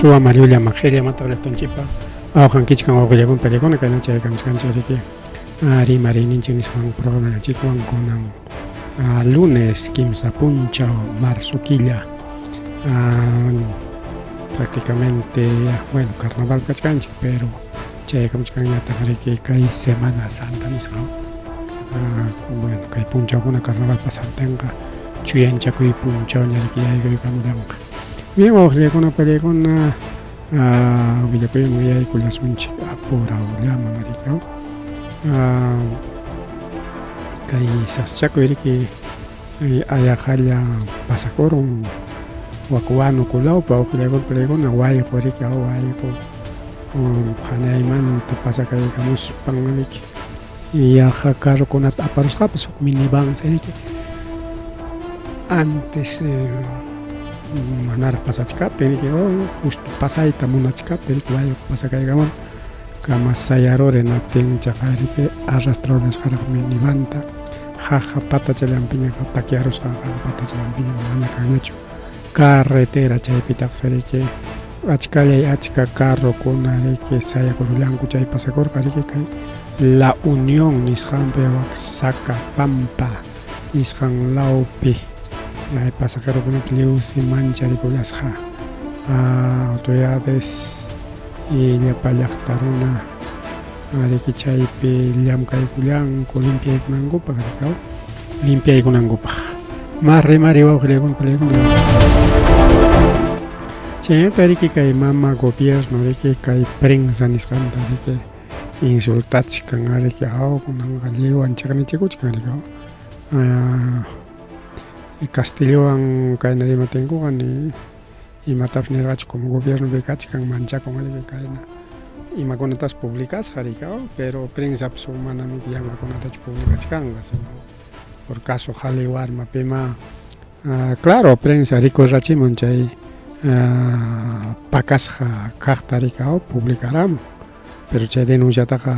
Suwa mallullama qhillamataq llaqtanchikpa awqankichkan wawqillakuna payllakuna kayna chayakamuchkanchik riki rimariyninchik nisqan programanchikwan kunan lunes kimsa punchaw marzo killa prácticamente bueno carnaval kachkanchik pero chayakamuchkanñataq riki kay Semana Santa nisqan bueno kay punchawkuna carnaval pasaptinqa chuyanchakuy punchawña riki yaykuykamullanqa. Bien wawqillakuna pallaykuna willakuyman yaykullasunchik apurawllaman riki kay saschakuy riki ayaqalla pasakurun wak Huánuco lawpi wawqillakuna pallaykuna wayqu riki wayqu Hanaymanta pasakaykamuspan riki yaqa carrokunata aparusqapas huk minivan riki antes manaraq pasachkaptin riki justo pasayta munachkaptin riki wayqu pasakaykamun kama sayaruri hinaptin chaqa riki arrastrarusqaraq minivanta qaqa patachallanpiña takyarusqa qaqa patachallanpiña manaña kanñachu carretera chaypitaqsi riki achkallay achka carrokuna riki sayakurullanku chay pasakurqa riki kay La Unión nisqanpi wak Sacapampa nisqan lawpi pasajerokunapi lliwsi mancharikullasqa autoridades y llapa llaqta runa riki chaypi llamkaykullanku limpiaykunankupaq riki limpiaykunankupaq. Más rimari wawqillakuna palaykuna. Chaynata riki kay mama gobierno riki kay prensa nisqanta riki insultachkan riki aw kunanqa lliwwan chiqnichikuchkan riki castillowan kayna rimatinkuqa ni imatapas nirqachu como gobiernopi kachkan manchakun riki kayna imakunatas publicasqa riki pero prensapas manami yanqakunatachu publicachkanqa sino por caso qhali warma pima claro prensa rikurrachimun chay pakasqa kaqta riki publicaramun pero chay denunciataqa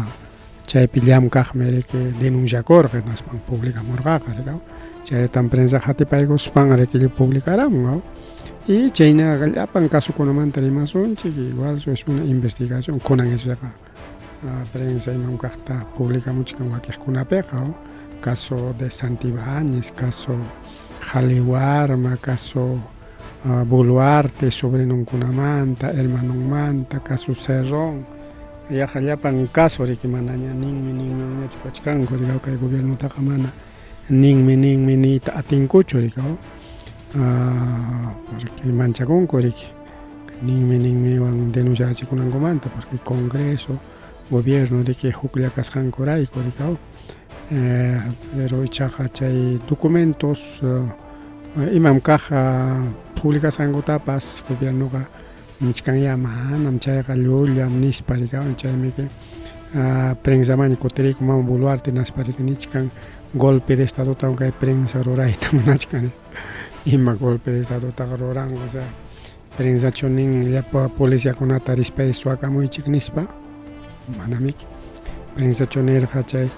chaypi llamkaqmi riki denunciakurqa hinaspan publicamurqaqa riki chaytam prensa qatipaykuspan riki publicaramun y chaynaqa llapan casokunamanta rimasunchik igual es una investigación kunan esoqa prensa imam kaqta publicamuchkan wakiqkunapiqa caso de Santibáñez, caso Qhali Warma, caso Boluarte sobrinonkunamanta, hermanonmanta, caso Cerrón, yaqa llapan caso riki manaña ninmi ninmanñachu kachkanku riki kay gobiernotaqa mana ninmi ninmi niyta atinkuchu riki porque manchakunku riki ninmi ninmiwan denunciachikunankumanta porque congreso gobierno riki huklla kasqankurayku riki pero ichaqa chay documentos imam kaq publicasqankutapas gobiernoqa nichkanyá manam chayqa llullam nispa riki chaymi prensamanña kutirikun mama Boluarte nispa riki nichkan golpe de estadotawan kay prensa rurayta munachkan ima golpe de estadotaqa ruranqa o sea prensachu nin llapa policiakunata rispay suwakamuychik nispa manamiki prensachu nirqa chay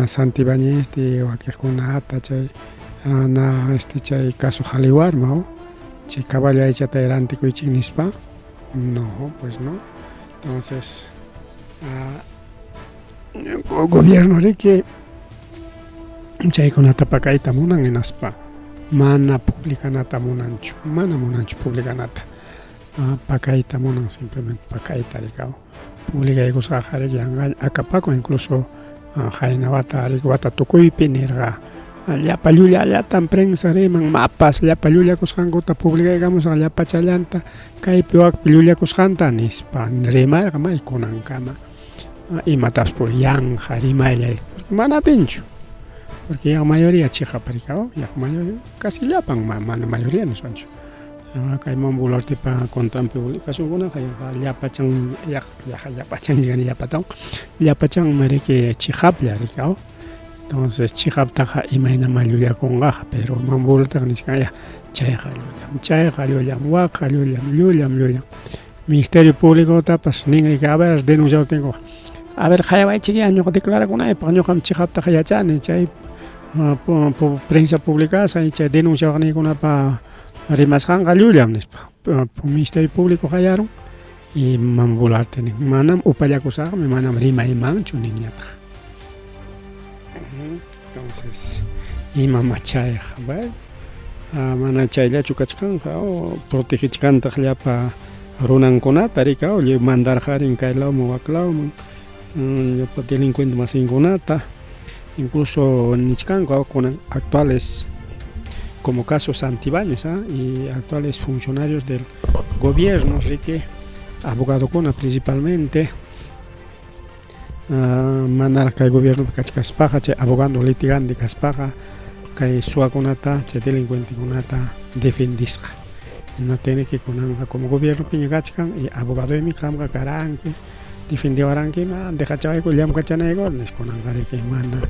Santibáñez wakiqkunata chay na este chay caso qhali warma chay caballo aychata rantikuychik nispa no pues no entonces gobierno riki chaykunata pakayta munan hinaspa mana publicanata munanchu mana munanchu publicanata pakayta munan simplemente pakayta riki publicaykusqaqa riki yanqaña akapakun incluso qayna wata riki wata tukuypi nirqa llapa llullallatam prensa riman mapas llapa llullakusqankuta publicaykamusqa llapachallanta kaypi wakpi llullakusqanta nispa rimarqa may kunankama imatapas pur yanqa rimaylla porque mana atinchu porque yaqa mayoría chiqap riki yaqa mayoría casi llapan mana mayoría niswanchu kay mama Boluartepa contranpi publicacionkunaqa yaqa llapachan yaqa llapachan llapatawan llapachanmi riki chiqaplla riki entonces chiqaptaqa imaynamá llullakunqaqa pero mama Boluarteqa nichkan ya chayqa llullam chayqa llullam wakqa llullam llullam llullam Ministerio Públicotapas nin riki a ver denunciawaptinkuqa a ver qayawaychikyá ñuqa declarakunaypaq ñuqam chiqaptaqa yachani chay prensa publicasqan chay denunciawaqniykunapa rimasqanqa llullam nispa. Ministerio Público qayarun y mama Boluarte nin manam upallakusaqmi manam rimaymanchu ninñataq. Entonces imamá chayqa bueno mana chayllachu kachkanqa protegichkantaq llapa runankunata riki lliw mandarqarin kay lawman wak lawman llapa delincuente masinkunata incluso nichkanku kunan actuales como caso Santibáñez y actuales funcionarios del gobierno riki abogadokuna principalmente manaraq kay gobiernopi kachkaspaqa chay abogando litigante kaspaqa kay suwakunata chay delincuentekunata defendisqa hinaptinriki kunanqa como gobiernopiña kachkan y abogadoymi qamqa karanki defendewaranki mana dejachawayku llamkachanayku nispa kunanqariki mana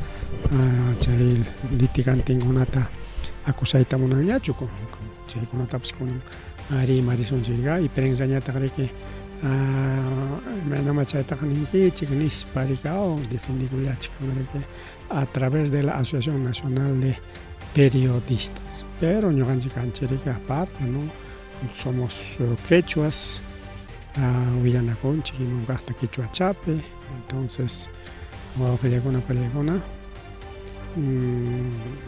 chay litigantenkunata acusayta munanñachu chaykunatapas kunan rimarisunchik y prensañataq riki imaynamá chaytaqa ninkichik nispa riki defendikullachkan riki a través de la Asociación Nacional de Periodistas pero ñuqanchik kanchik riki aparte no somos quechuas willanakunchik imam kaqta quechuachapi entonces wawqillakuna payllakuna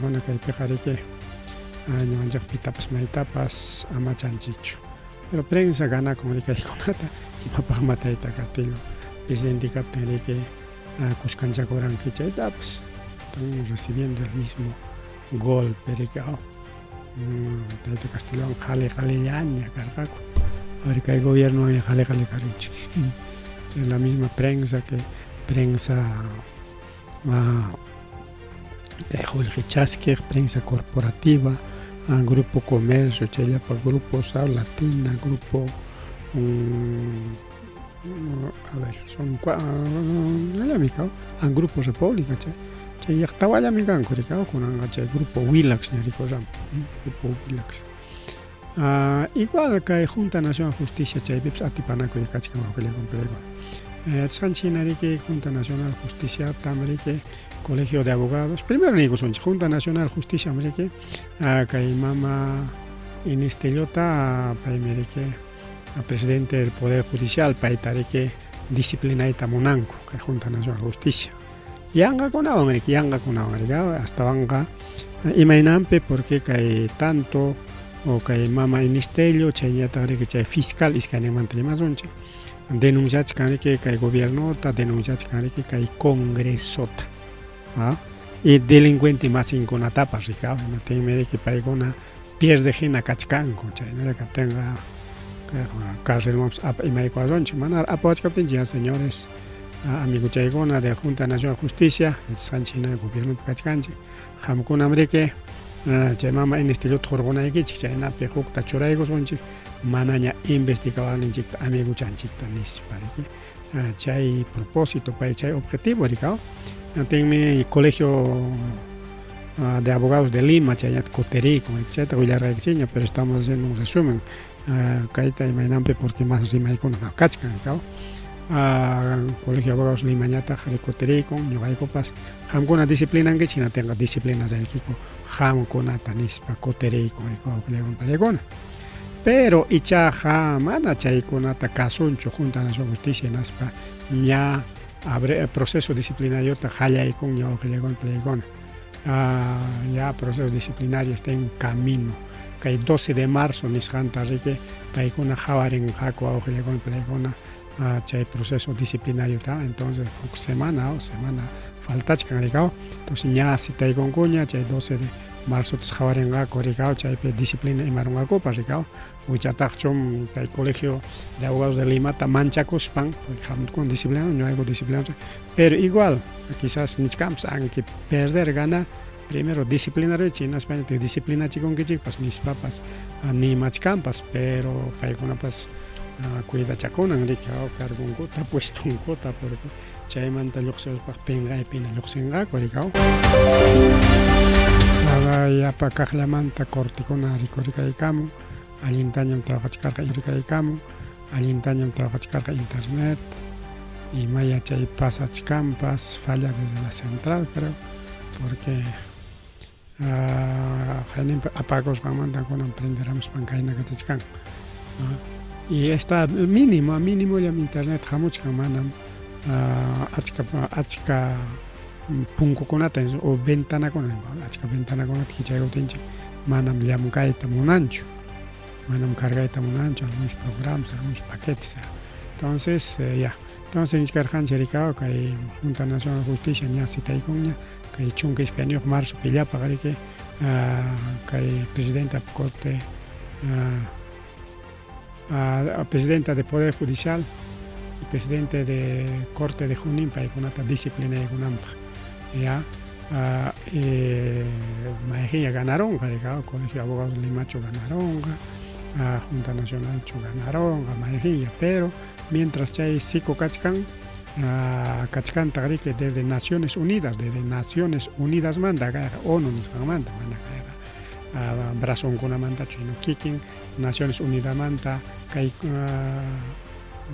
mana kaypiqa riki ñuqanchik pitapas maytapas amachanchikchu pero prensa ganakun riki kaykunata imapaqma tayta Castillo presidente kaptin riki kuskanchakuranki chaytapas están recibiendo el mismo golpe riki tayta Castillowan qhali qhalillaña karqaku ahora kay gobiernowan qhali qhali karunchik es la misma prensa que prensa kay qullqi chaskiq prensa corporativa grupo comercio chay llapa grupos latina grupo a ver son llami grupo república chay chay llaqtawallami kanku riki kunanqa chay grupo Willax ña rikurqan grupo Willax igual kay Junta Nacional Justicia chaypipas atipanakuy kachkan wawqillakuna yachasqanchik hina riki Junta Nacional Justiciatam riki Colegio de Abogados primero niykusunchik Junta Nacional Justiciam riki kay mama Inés Tellota paymi riki presidente del Poder Judicial payta riki disciplinayta munanku kay Junta Nacional Justicia yanqakunawan riki yanqakunawan riki astawanqa imaynanpi porque kay tanto o kay mama Inés Tello chayñataq riki chay fiscal iskayninmanta rimasunchik denunciachkan riki kay gobiernota denunciachkan riki kay congresota y delincuente masinkunatapas riki imatinmi riki paykuna pierde hina kachkanku chaynalla kaptinqa carcelmanpas imaykuwasunchik mana apawachkaptinchik ya señores amiguchaykuna de Junta Nacional Justicia yachasqanchik hina gobiernopi kachkanchik qamkunam riki chay mama Inés Tellota hurqunaykichik chaynapi hukta churaykusunchik manaña investigawaqninchikta amiguchanchikta nispa riki chay propósito pay chay objetivo riki hinaptinmi Colegio de Abogados de Lima chayñata kutirikun chayta willarqaykichikña pero estamos haciendo un resumen kayta imaynanpi porque más rimaykuna kachkan riki Colegio de Abogados Limañataq kutirikun ñuqaykupas qamkuna disciplinankichik hinaptinqa disciplinasaykiku qamkunata nispa kutirikun riki wawqillakuna pero ichaqa mana chaykunata kasunchu Junta Nacional Justicia hinaspa ña abre proceso disciplinariota qallaykunña wawqillakuna pallaykuna ya proceso disciplinario está en camino kay 12 de marzo nisqanta riki paykuna qhawarinqaku wawqillakuna pallaykuna chay proceso disciplinario ta entonces huk semana o semana faltachkan riki entonces ña citaykunkuña chay 12 de marzotas qhawarinqaku riki chaypi disciplina imarunqakupas riki wichataqchum kay Colegio de Abogados de Limata manchakuspan qamkuna disciplina ñuqayku disciplina pero igual quizás nichkanpas anki perder ganar primero disciplinaruychik hinaspa disciplinachikunkichikpas nispapas nimachkanpas pero paykunapas cuidachakunan riki cargonkuta puestonkuta porque chaymanta lluqsiruspaq pinqaypina lluqsinqaku riki yapa kaqllamanta cortekuna rikurikaykamun allintañam trabajachkarqa rikaykamun allintañam trabajachkarqa internet imaya chay pasachkanpas falla desde la central creo porque qayninpi apakusqanmanta kunan prenderamuspan kayna kachachkan. Y está mínimo, mínimollam internet hamuchkan, manam achka achka punkukunata o ventanakuna, achka ventanakunata kichaykuptinchik manam llamkayta munanchu, manam cargayta munanchu algunos programas, algunos paquetes. Entonces, ya. Entonces nichkarqanchik rikaw kay Junta Nacional de Justicia ña citaykunña kay 12 marzo killapaq riki kay presidenta corte presidenta de Poder Judicial y presidente de Corte de Junín paykunata disciplinaykunanpaq ya mayqinña ganarunqa rikaw Colegio de Abogados de Limachu ganarunqa, Junta Nacionalchu ganarunqa mayqinña, pero mientras chay siku kachkan kachkantaq riki desde Naciones Unidas, desde Naciones Unidas manta kayqa ONU nisqanmanta mana kayqa brazonkunamantachu, sino kikin Naciones Unidamanta kay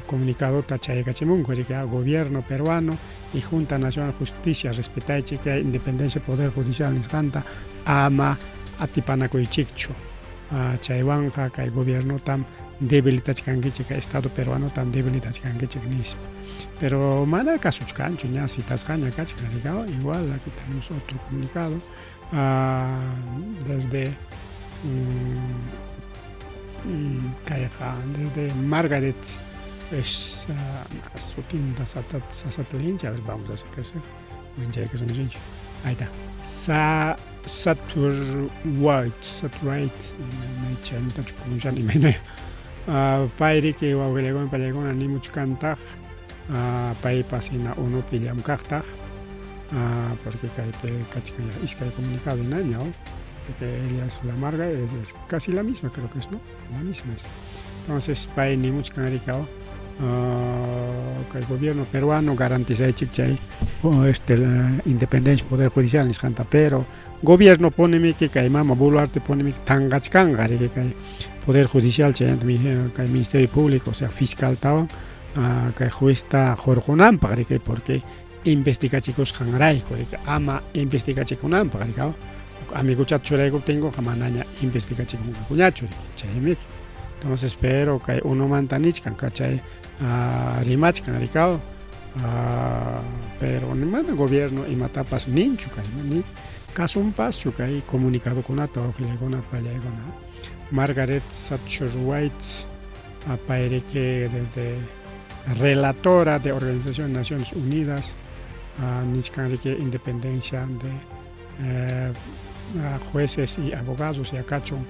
comunicadota chaykachimunku riki gobierno peruano y Junta Nacional de Justicia respetaychik kay independencia Poder Judicial nisqanta ama atipanakuychikchu, chaywanqa kay gobiernotam debilitachkankichik, kay Estado peruanotam debilitachkankichik nispa. Pero mana kasuchkanchu, ña citasqaña kachkan rikaw. Igual aquí tenemos otro comunicado desde kayqa desde Margaret es sutinta sasatalincha, a ver, vamos a sacarse manchaykasunchik, ahí está, Sa Satterwhite, Satterwhite, chaymantachu pronuncian imayna. Pay riki wawqillaykuna pallaykuna nimuchkantaq, paypas hina ONUpi llamkaqtaq, porque kaypi kachkan iskay comunicado hinaña, porque ella es la Marga, es casi la misma, creo que es, ¿no? La misma es. Entonces, pay nimuchkan rikaw, kay gobierno peruano garantizaychik chay la independencia Poder Judicial nisqanta, pero gobierno ponimiki kay mama Boluarte ponimiki tanqachkanqa riki kay Poder Judicial chaymanta kay Ministerio Público, o sea, fiscaltawan kay juezta hurqunanpaq riki, porque investigachikusqanrayku riki, ama investigachikunanpaq rikaw, amiguchata churaykuptinkuqa manaña investigachikunqakuñachu riki, chaymiki. Entonces, pero kay ONUmanta nichkan chay rimachkan rikaw, pero mana gobierno imatapas ninchu kay ni kasunpaschu kay comunicadokunata wawqillaykuna pallaykuna. Margaret Satterwhite pay riki desde relatora de Organización de Naciones Unidas nichkan riki independencia de jueces y abogados ya kachun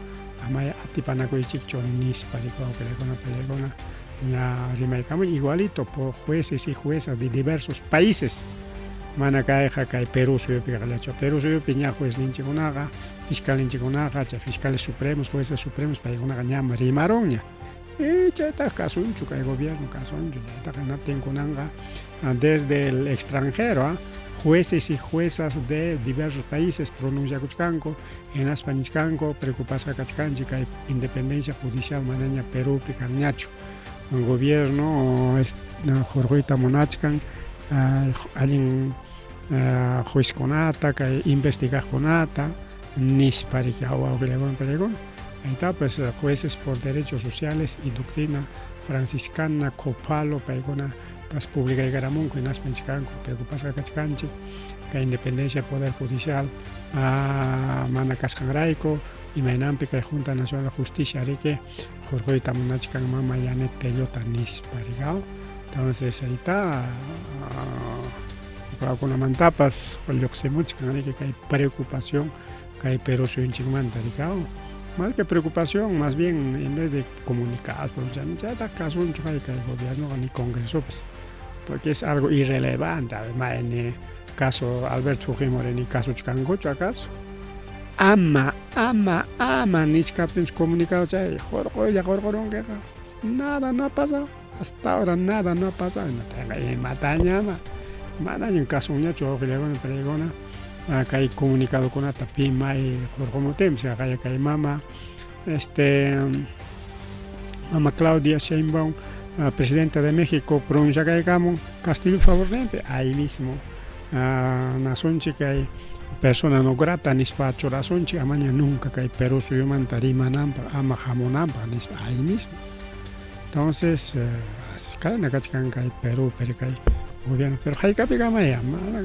amaya atipanakuychikchu nispa riki wawqillaykuna pallaykuna ña rimaykamun igualito por jueces y juezas de diversos países, mana kayqa kay Perú suyupi kaqllachu. Perú suyupi ña juezninchikkunaqa, fiscalninchikkunaqa, chay fiscales supremos, jueces supremos paykunaqa ñam rimarunña, chaytaq kasunchu kay gobierno kasunchu chaytaqa. Hinaptin kunanqa desde el extranjero jueces y juezas de diversos países pronunciakuchkanku hinaspa nichkanku preocupasqa kachkanchik kay independencia judicial manaña Perupi kanñachu, gobierno hurquyta munachkan allin juezkunata kay investigaqkunata nispa riki wawqillaykuna pallaykuna. Ahí está, pues, jueces por derechos sociales y doctrina franciscana Copalo paykuna pas publicaykaramunku hinaspa nichkanku preocupasqa kachkanchik kay independencia Poder Judicial mana kasqanrayku, imaynanpi kay Junta Nacional de Justicia riki hurquyta munachkan mama Yanet Tellota nispa rikaw. Entonces ahí está, wawakunamantapas lluqsimuchkan riki kay preocupación kay Perú suyunchikmanta rikaw. Más que preocupación, más bien en vez de comunicar, pues chayta kasunchu kay gobierno ni congresopas, porque es algo irrelevante. Además, en caso Alberto Fujimori ni kasuchkankuchu acaso. Ama, ama, ama nichkaptin comunicado chay hurquylla hurqurunkiqa. Nada no ha pasado. Hasta ahora nada no ha pasado. Imatañama. Manañam kasunñachu wawqillaykuna pallaykuna kay comunicadokunata pi may hurqumuptinpas kay mama mama Claudia Sheinbaum, presidenta de México, pronunciakaykamun Castillo favorninpi, ahí mismo nasunchik kay persona no grata nispa churasunchik amaña nunca kay Perú suyumanta rimananpaq ama hamunanpaq nispa ahí mismo. Entonces, kayna kachkan kay Perú, pero kay gobierno, pero haykapikamaya mana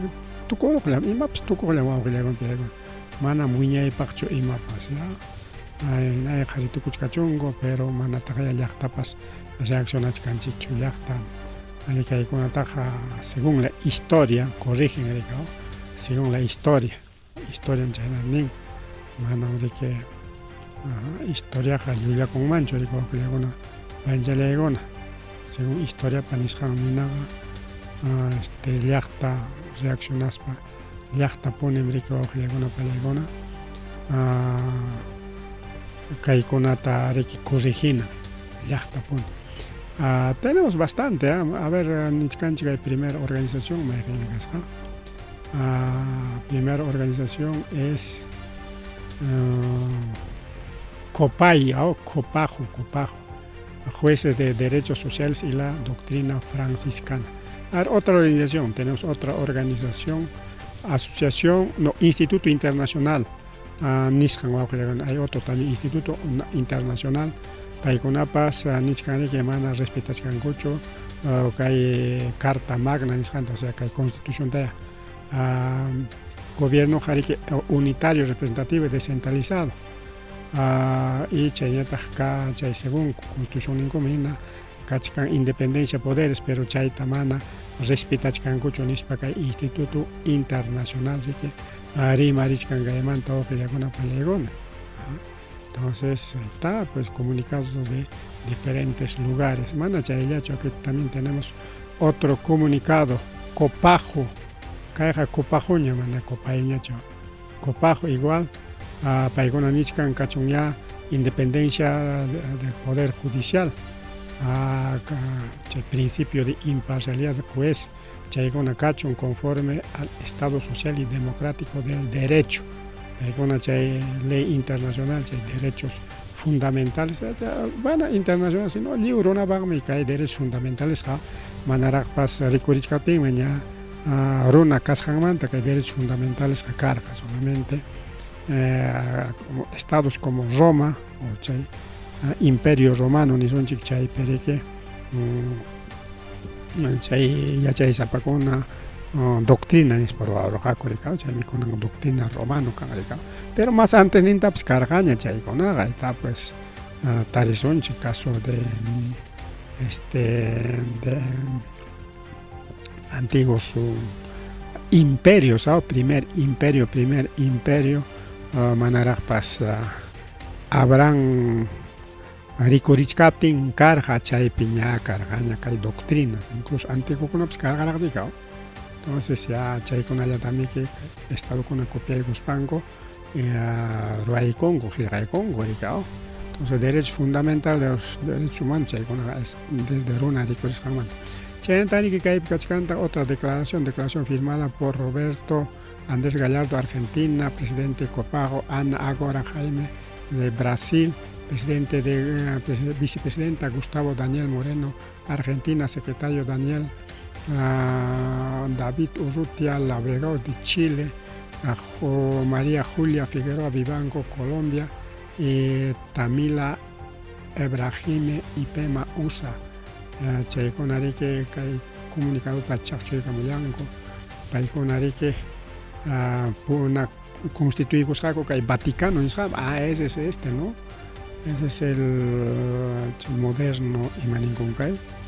tukuruqllam, imapas tukuqllam, wawqillaykuna, paykuna manam wiñaypaqchu imapas ya. Ay, qhari tukuchkachunku, pero manataqya llaqtapas reaccionachkanchikchu. Llaqta kaykunataqa, según la historia, corrigen rika, según la historia, historia chayna nin, manam riki historiaqa llullakunmanchu, riki, wawqillaykuna, panchalaykuna. Según historiapa nisqanmi hinaqa, llaqta reaccionaspa, llaqtapunim, riki, wawqillaykuna, pallaykuna, kaykunata riki corregina llaqtapuni. Tenemos bastante, a ver, nichkanchik kay primera organización mayqinmi kasqa. Primera organización es COPAI o COPAJO, COPAJO, jueces de derechos sociales y la doctrina franciscana. A ver, otra organización, tenemos otra organización, asociación, no, Instituto Internacional, nisqan, wawqillaykuna, hay otro también, Instituto Internacional, paykunapas nichkanriki mana respetachkankuchu kay Carta Magna nisqanta, o sea, kay constitución gobierno riki unitario, representativo y descentralizado, y chaynataq ka chay según constitución ninkuman hina kachkan independencia poderes, pero chayta mana respetachkankuchu nispa kay Instituto Internacional riki rimarichkan kaymanta, wawqillakuna, pallaykuna. Entonces está, pues, comunicados de diferentes lugares. Mana chayllachu, aquí también tenemos otro comunicado, Copajo, kayqa Copajoña, mana Copayñachu, Copajo igual, paykuna nichkan kachun ya independencia del poder judicial, chay principio de imparcialidad del juez, chaykuna kachun conforme al Estado social y democrático del derecho. Paykuna chay ley internacional, chay derechos fundamentales, bueno, internacional, sino lliw runapaqmi kay derechos fundamentales manaraqpas rikurichkaptinmi ña runa kasqanmanta kay derechos fundamentales karqa. Solamente como estados como Roma o chay Imperio Romano nisunchik, chaypi riki chay yachaysapakuna doctrina nispa ruwarqaku rika, chaymi kunan doctrina romano kan rika, pero más antes nintapas karqaña chaykunaqa. Está, pues, tarisunchik caso de antiguos imperios, primer imperio, manaraqpas Abraham rikurichkaptin karqa, chaypi ña karqaña kay doctrinas, incluso antiguokunapas karqaraq rika. Entonces ya chaykunallatamiki estadokuna copiaykuspanku ruwaykunku, qillqaykunku rika. Entonces, derechos fundamental de los derechos humanos chaykunaqa es desde runa rikurisqanmanta. Chaynata riki kaypi kachkanta otra declaración, declaración firmada por Roberto Andrés Gallardo, Argentina, presidente Copago, Ana Agora Jaime de Brasil, presidente de vicepresidenta Gustavo Daniel Moreno, Argentina, secretario Daniel David Urrutia Labregó de Chile, María Julia Figueroa Vivanco, Colombia, y Tamila Ebrahime Ipema, USA. Chaykuna riki kay comunicadota chaqchuykamullanku. Paykuna riki puna constituykusqaku kay Vaticano nisqa. Ah, ese es este, ¿no? Ese es el moderno imaninkun kay.